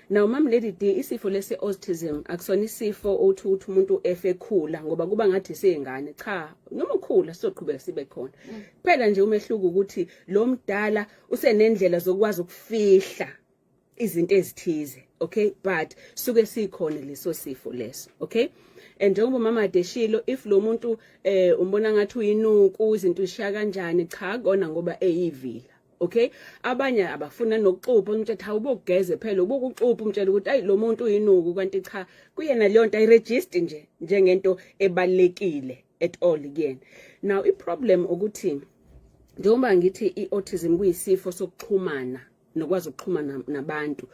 Now, Mam Lady D, isifo lesi autism akusona isifo othi uthi umuntu efekhula ngoba kuba ngathi seyingane. Cha, noma ukhula sizoqhubeka sibe khona. Kuphela nje umehluko ukuthi lo mdala usenendlela zokwazi ukufihla izinto ezithize, okay, but suke sikhona leso sifo leso, okay? And njengoba umama Deshilo, if lo muntu umbona ngathi uyinuku, izinto ishiya kanjani, cha, kona ngoba eyivila, okay? Abanye abafuna nokuxupha, umtshela hawu bokugeze phela ubukuxupha, umtshela ukuthi ayi, lo muntu uyinuku, kanti cha, kuyena leyo nto ayiregister nje njengento ebalekile at all kuyena. Now, iproblem ukuthi njengoba ngithi i-autism kuyisifo sokuxhumana nokwazi ukuxhumana nabantu,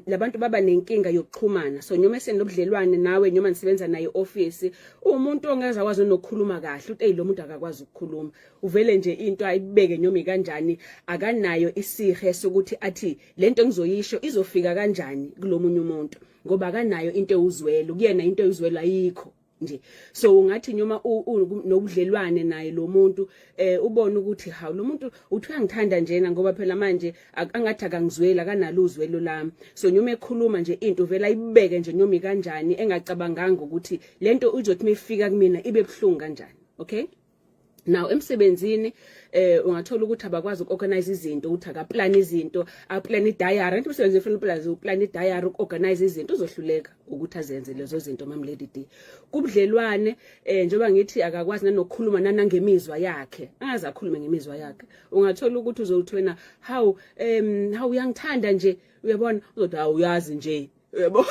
labantu baba nenkinga yokuxhumana. So noma esenobudlelwane nawe, noma nisebenza naye office, umuntu ongeze akwazi nokukhuluma kahle, uthi hey, lo muntu akakwazi ukukhuluma, uvele nje into ayibeke noma kanjani, akanayo isihe sokuthi athi lento engizoyisho izofika kanjani kulomunye umuntu, ngoba akanayo into ewuzwelo kuyena, into ewuzwelo ayikho nje. So ungathi noma nobudlelwane naye lo muntu, ubone ukuthi hawu, lo muntu uthi uyangithanda njena, ngoba phela manje angathi akangizweli, akanalo uzwelo lami. So noma ekhuluma nje into, vela ayibeke nje noma kanjani, engacabanganga ukuthi lento izothi mifika kumina ibe buhlungu kanjani, okay? Now, emsebenzini ungathola ukuthi abakwazi ukuorganize izinto, ukuthi akaplan izinto, aplan idiary. Into umsebenzi ufuna uplan, uplan idiary, ukuorganize izinto, uzohluleka ukuthi azenze lezo zinto, Mam Lady D. Kubudlelwane, njengoba ngithi akakwazi nanokukhuluma nanangemizwa yakhe, angaze akhulume ngemizwa yakhe. Ungathola ukuthi uzothi wena, "How how uyangithanda nje?" Uyabona, uzothi, "Hawu, uyazi nje," uyabo,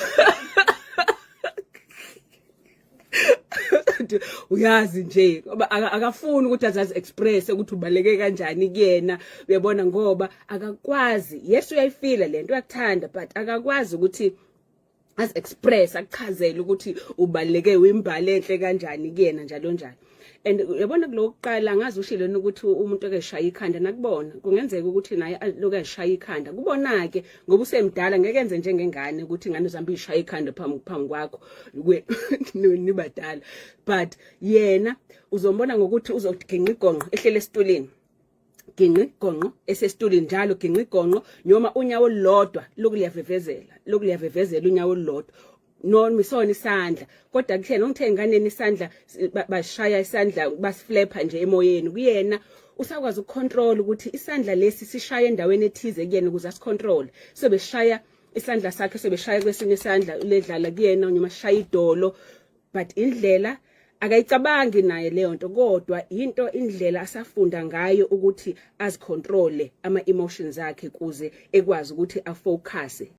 uyazi nje, ngoba akafuni ukuthi azazi express ukuthi ubaleke kanjani kuyena, uyabona, ngoba akakwazi. Yes, uyayifila lento, uyakuthanda, but akakwazi ukuthi as express, akuchazele ukuthi ubaleke, uyimbale enhle kanjani kuyena, njalo njalo. And uyabona, kulokuqala ngazi ushilo ukuthi umuntu ekeshaya ikhanda, nakubona kungenzeka ukuthi naye lokhu eshaya ikhanda kubona ke, ngoba usemdala, ngeke enze njengengane ukuthi ingane uzambe ishaya ikhanda phambi kwakho nibadala. But yena uzombona ngokuthi uzoginqa igonqo ehlele esitulini, ginqi gonqo esesitulini njalo, ginqi gonqo, noma unyawo olulodwa lokhu liyavevezela, lokhu liyavevezela unyawo olulodwa, noma isona isandla. Kodwa kuthena ungithe enganeni isandla bashaya isandla, basiflapha nje emoyeni, kuyena usakwazi ukucontrol ukuthi isandla lesi sishaya endaweni ethize kuyena ukuze asicontrol. So beshaya isandla sakhe, sebeshaya kwesinye isandla ledlala kuyena, noma shaya idolo, but indlela akayicabangi naye leyo nto, kodwa into indlela asafunda ngayo ukuthi azicontrole ama emotions akhe kuze ekwazi ukuthi afocus.